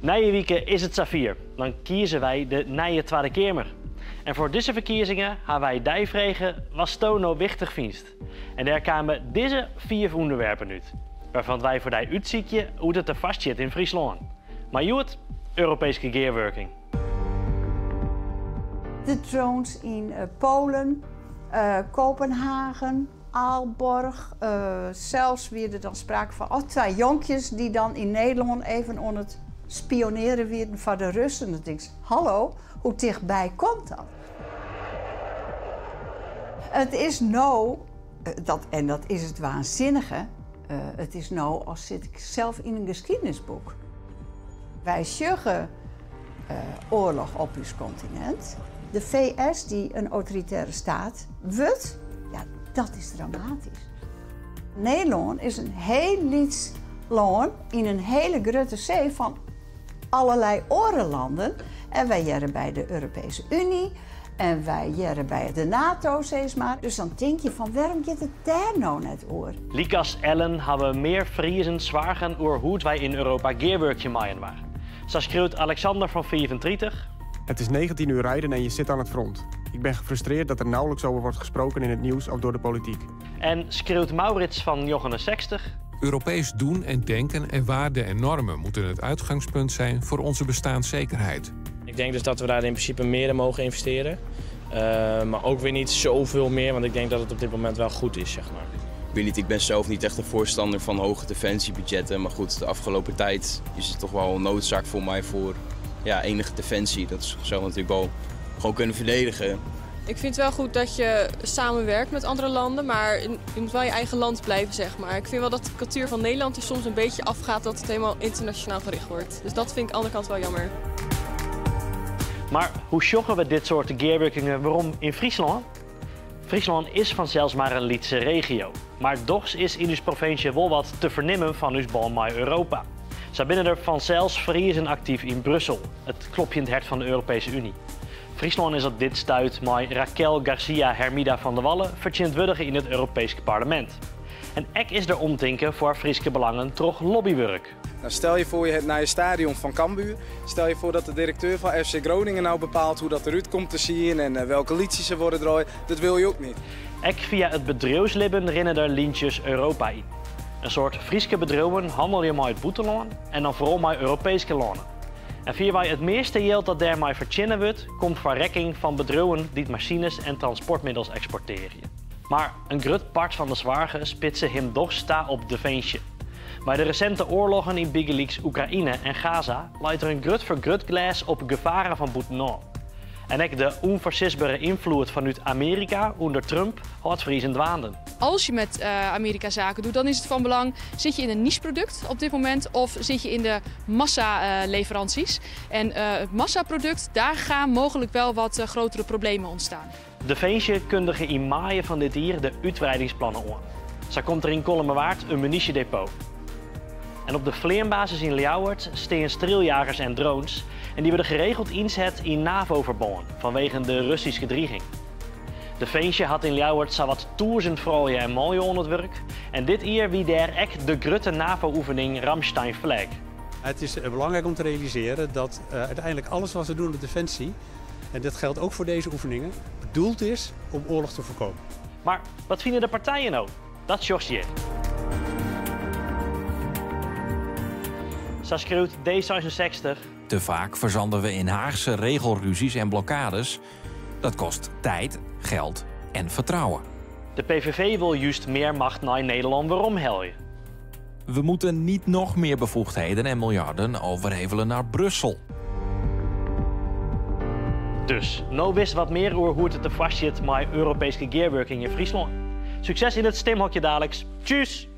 Nije wike is it safier. Dan kieze wy de nije Twadde Keamer. En foar dizze ferkiezingen ha wy dy frege watsto no wichtich fynst. En dêr kamen dizze fiif ûnderwerpen út, wêrfan't wy foar dy útsykje hoe't it derfoar stiet yn Fryslân. Mar hjoed, Europeeske gearwurking. De drones yn Poalen, Kopenhagen, Aalborg. Sels wie der dan sprake fan oh, twa jonkjes dy't dan yn Nederlân even oan it spionearjen wienen foar de Russen. Dan tinkst, hallo, hoe tichtby komt dat? It is no, dat, en dat is it waansinnige, it is no as sit ik sels yn in skiednisboek. Wy sjogge oarloch op ús kontinint. De VS dy't in autoritêre steat wurdt, ja, dat is dramatysk. Nederlân is in hiel lyts lân yn in hiele grutte see fan allerlei oare lannen. En wy hearre by de Europeeske Uny en wy hearre by de NATO, sis mar. Dus dan tink je fan, wêrom giet it dêr no net oer? Lykas Ellen hawwe mear Friezen soargen oer hoe't wy yn Europa gearwurkje mei-inoar. Sa skriuwt Alexander fan 35. Het is 19 uur rijden en je zit aan het front. Ik ben gefrustreerd dat er nauwelijks over wordt gesproken in het nieuws of door de politiek. En skriuwt Maurits fan 69. Europees doen en denken en waarden en normen moeten het uitgangspunt zijn voor onze bestaanszekerheid. Ik denk dus dat we daar in principe meer in mogen investeren. Maar ook weer niet zoveel meer, want ik denk dat het op dit moment wel goed is, zeg maar. Ik weet niet, ik ben zelf niet echt een voorstander van hoge defensiebudgetten. Maar goed, de afgelopen tijd is het toch wel een noodzaak voor mij voor, ja, enige defensie. Dat zou natuurlijk wel gewoon kunnen verdedigen. Ik vind het wel goed dat je samenwerkt met andere landen, maar je moet wel je eigen land blijven, zeg maar. Ik vind wel dat de cultuur van Nederland er soms een beetje afgaat dat het helemaal internationaal gericht wordt. Dus dat vind ik aan de andere kant wel jammer. Mar hoe sjogge we dit soart gearwurkingen werom yn Fryslân? Fryslân is fansels mar in lytse regio. Mar dochs is yn ús provinsje wol wat te fernimmen fan ús bân mei Europa. Sa binne der fansels Friezen aktyf yn Brussel, it klopjend hert fan de Europeeske Uny. Fryslân is op dit stuit mei Raquel Garcia Hermida van der Walle fertsjintwurdige yn it Europeesk Parlemint. En ek is der omtinken foar Fryske belangen troch lobbywurk. Nou, stel je voor je het nije stadion fan Cambuur. Stel je voor dat de direkteur fan FC Groningen nou bepaalt hoe dat derút komt te sjen en welke lietsjes der wurde draaid. Dat wil je ek net. Ek fia it bedriuwslibben rinne der lyntsjes Europa yn. In soad Fryske bedriuwen hannelje mei it bûtenlân en dan foaral mei Europeeske lannen. En fierwei it measte jild dat dêrmei fertsjinne wurdt, komt foar rekking fan bedriuwen dy't masines en transportmiddels eksportearje. Mar in grut part fan de soargen spitse him dochs ta op definsje. By de resinte oarloggen yn bygelyks Oekraïne en Gaza leit der in grut fergrutglês op gefaren fan bûtenôf. En ek de ûnfoarsisbere ynfloed fanút Amearika ûnder Trump hâldt Friezen dwaande. Als je met Amerika zaken doet, dan is het van belang, zit je in een niche-product op dit moment of zit je in de massaleveranties? En het massaproduct, daar gaan mogelijk wel wat grotere problemen ontstaan. Definsje kundige yn maaie fan dit jier de útwreidingsplannen oan. Sa komt der yn Kollumerwaard in munysjedepot. En op de fleanbasis yn Ljouwert stean strieljagers en drones en dy wurde geregeld ynset yn NAVO-ferbân fanwegen de Russyske driging. Definsje hat yn Ljouwert sawat 1000 froulju en manlju oan it wurk en dit jier wie dêr ek de grutte NAVO-oefening Ramstein Flag. Het is belangrijk om te realiseren dat uiteindelijk alles wat we doen op defensie, en dat geldt ook voor deze oefeningen, bedoeld is om oorlog te voorkomen. Mar wat fine de partijen no? Dat sjochst hjir. Sa skriuwt D66. Te vaak verzanden we in Haagse regelruzies en blokkades. Dat kost tijd, geld en vertrouwen. De PVV wol just mear macht nei Nederlân weromhelje. We moeten niet nog meer bevoegdheden en miljarden overhevelen naar Brussel. Dus, no witst wat mear oer hoe't it derfoar stiet mei Europeeske gearwurking yn Fryslân. Sukses yn it stimhokje daliks. Tsjus!